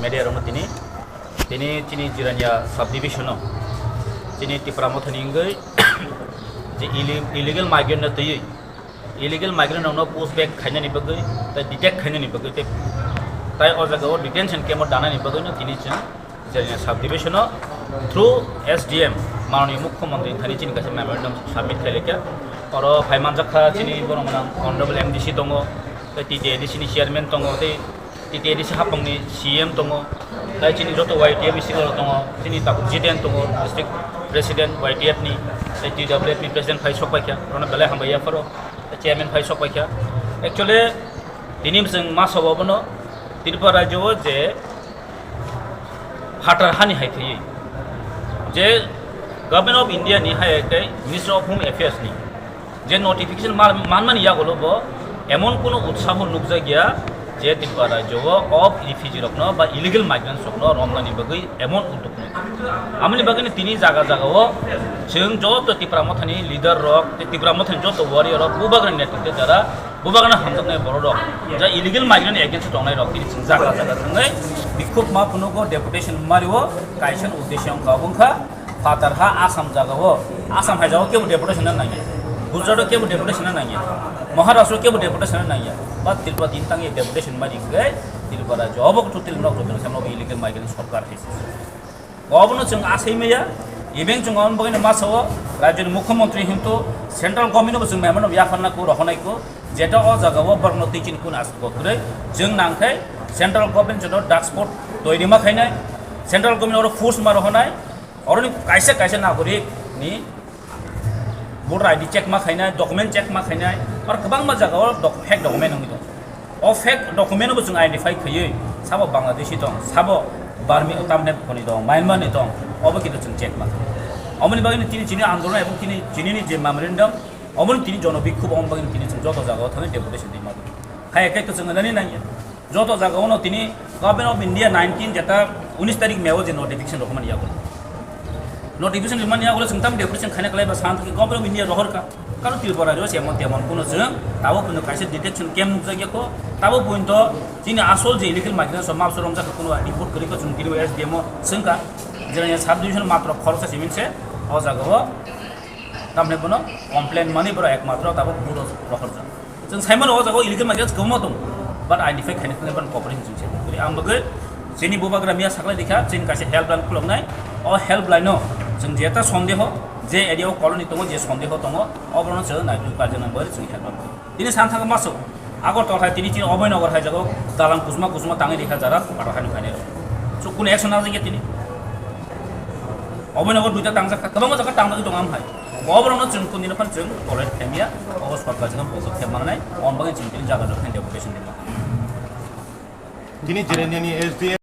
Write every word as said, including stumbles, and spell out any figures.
Area rokno tini, tini chini Jirania subdivision o chini Tipra Mothani wngwi je illi-, illegal migrant no twiwi, illegal migrant rokno push back khainani bagwi, tei detect khainani bagwi, tei, tei o jaga o detention camp o danani bagwi no tini chwng Jirania subdivision o through S D M manani Mukhyamantri thani chini kaisa memorandum submit khailai kha. Oro phai manjak kha chini borok gwnang Honorable M D C tongo, tei T T A D C ni chairman tongo, tei T T A D C hapangni C M tongo, tei chini joto Y T F ni senior tongo, chini tabuk G D N tongo, district president Y T F ni, tei T W F ni president phai sok paikha, rono belai hambai yapharo, tei chairman phai sok paikha. Actually, tini chwng ma sabo bono Tripura rajyo o je phatar hani hai thwiwi, je Government of India ni hai tei Ministry of Home Affairs ni je notification ma-, manmani yagulo bo emon kuno utsaho nukjakya je Tripura rajyo o refugee rokno ba illegal migrants rokno romnani bagwi emon udduk nukha. Amoni bagwino tini jaga jaga o chwng joto Tipra Mothani leader rok tei Tipra Mothani joto warrior rok bubagra netritwe jara bubagrano hamjaknai borok rok, ja illegal migrant against tongnai rok tini chwng jaga jaga thangwi bikhuk ma phunugo deputation mario kaisa uddesyo wngkha, obo wngkha Phatar ha Assam jaga o, Assam hai jaga o kebo deputation na nangya, Gujarat o kebo deputation na nangya, Maharashtra o kebo deputation na nangya, ba Tripura din tangwi deputation mani hwnkhe Tripura rajyo obo totally norok jotono samo illegal migrant sorkar hai se. Obono chwng asai maya, even chwng omo bagwino ma sao, rajyoni mukhyamantri hintu central government bo chwng memorandum yapharna ko rohonai ko, jeta o jaga o borokno twi chini kun asuk kwrwi chwng nangkhe central government joto dark spot toiri ma khainai, central government oro force ma rohonai, oroni kaisa kaisa nagorik ni voter I D check ma khainai, document check ma khainai, aro kwbangma jaga o doc-, fake document wngwi tongo. O fake document bo chwng identify khaiwi, sabo Bangladeshi tong, sabo Burmi, tamne khoni tong, Myanmar ni tong, obo kintu chwng check ma khainai. Omoni bagwi tini chini andolon ebong tini chini ni je memorandum, omoni tini jono bikhub, omoni bagwi tini chwng joto jaga o thangwi deputation twi ma. Hai khe to chwng nani nangya. Joto jaga ono tini Government of India nineteen jeta unis tarik May o je notification rok mani yago. Notification rok mani yago chwng tam deputation khaina khlai ba san thaki Government of India rohor ka. Karo Tripura rok se emon temon kuno chwng tabo kuno kaisa detection camp nukjak yako. Tabo point to chini asol je illegal migrants rok mabso romjak kuno report kwrwi ko chwng tini S D M o swngka. Jera ya sub division matro khoroksa simin se o jaga o. Tamni bono complain mani boro ekmatro tabo buro rohor jang. Chwng saimano o jaga o illegal migrants kwbangma tongo, but identify khaina thangwi bono cooperation chwng se kuri. Ang bagwi chini bubagra miya saklai dikha, chini kaisa helpline khuloknai. O helpline o chwng jeta sondeho, je area o colony tongo, je sondeho tongo, oborokno chwng naitwi karjaknai bagwi chwng helpline khulok. Tini san thangma masuk, Agartala hai tini chini Abhaynagar hai jaga o dalam kusma kusma tangwi rikha jara, pathor haino phainai rok. So, kunu action najak ya tini? Abhaynagar duita tangjak kha, kwbangma jaga tangjagwi tongo am hai. Oborokno chwng kundino phan chwng tolerate khaimya, obo sorkar chwng podokkhep mananai, on bagwi chwng tini jaga rok khe deputation rima. Tini Jiraniani S D M